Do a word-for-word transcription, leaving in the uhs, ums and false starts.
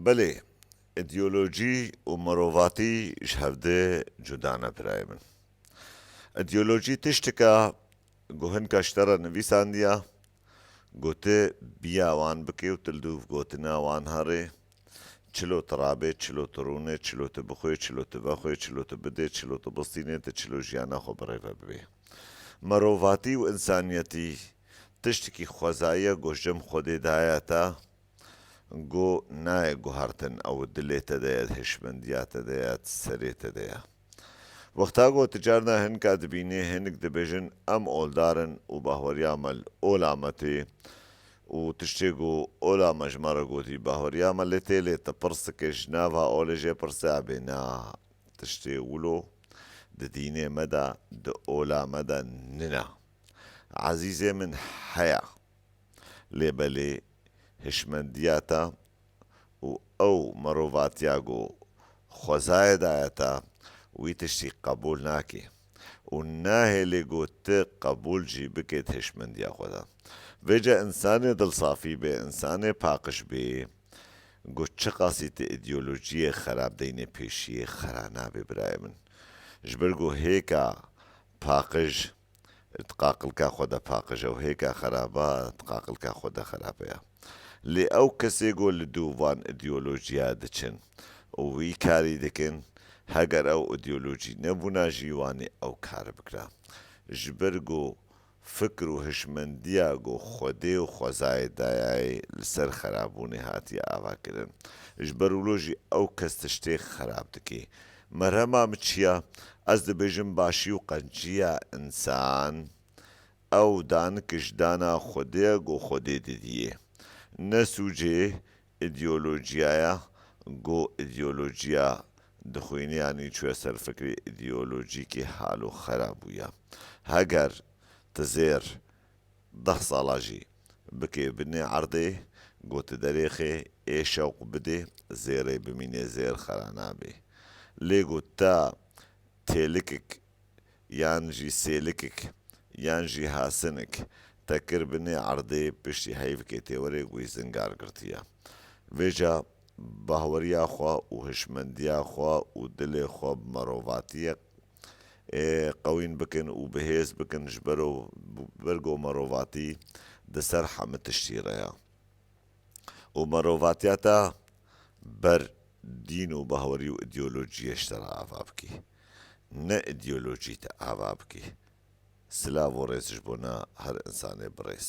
Belê, îdeolojî û mirovatî ji hevdê cuda ne birayê min. Îdeolojî tiştika ku hinka ji te re nivîsandiya, ku tu biya wan bikê û tu li dûv gotina wan herê, çilo tu rabê, çilo tu rûnê, çilo tu bixwê, çilo tu vexwê, çilo tu bidê, çilo tu bistînê, tu çilo jiyana xwe birêve bibê. Mirovatî û însaniyetî tiştekî xwezayî ye ku ji cem Xwedê daye te, ku nayê guhertin, ew dilê te de ye, hişmendiya te de ye, serê te de ye. Wexta ku tu carna hinka dibînî, hinek dibêjin, em oldar in û bahweriya me li ola me tê û tiştê ku ola me ji me re gotî bahweriya me lê tê, lê tu pirs dikê ji nava olê jê pirsê, abê na, tiştê wilo di dînê me de, di ola me de nina. Ezîzê min, heya. Lê belê hişmendiya te û ew mirovatiya ku xwezayê daye te, wî tiştî qebûl nake û nahêlê ku tu qebûl jî bikê di hişmendiya xwe de. Vêca însanê dilsafî bê, însanê paqij bê, ku çiqasî tu îdeolojiyê xerab deynê pêşiyê, xera nabe birayê min. Ji ber ku hêka paqij di qaqilka xwe de paqij e û hêka xeraba di qaqilka xwe de xerab e. Lê ew kesê ku li dû van îdeolojiya diçin û wî karî dikin, heger ew îdeolojî nebûna jî, wanê ew kar bikira. Ji ber ku fikr û hişmendiya ku Xwedê û xwezayê dayayê li ser xerabûnê hatiye avakirin. Ji ber wilo jî ew kes tiştê xerab dike. Merhema min çi ye? Ez dibêjim, başî û qenciya însan ew danik ji dana Xwedê ye ku Xwedê didiyê. Ne sûcê îdeolojiya ye ku îdeolojiya dixwîne, yanî çûye ser fikrê îdeolojîkê halo xera bûye. Heger tu zêr deh sala jî bikê binê erdê, ku tu derêxê ê şewq bidê, zêrê bimînê, zêr xera nabê. Lê ku te têlikik yan jî sêlikik yan jî hasinik te kir binê erdê, piştî heyvikê tê werê ku wî zingar girtiye. Vêca bahweriya xwe û hişmendiya xwe û dilê xwe bi mirovatiyê, ê, qewîn bikin û bihêz bikin, ji ber û, ber ku mirovatî di ser hemî tiştî re ye. Û mirovatiya te ber dîn û bahwerî û îdeolojiyê ji te re ava bikî. Ne îdeolojî te ava bikî. Silav û rêz ji bona her însanê birêz.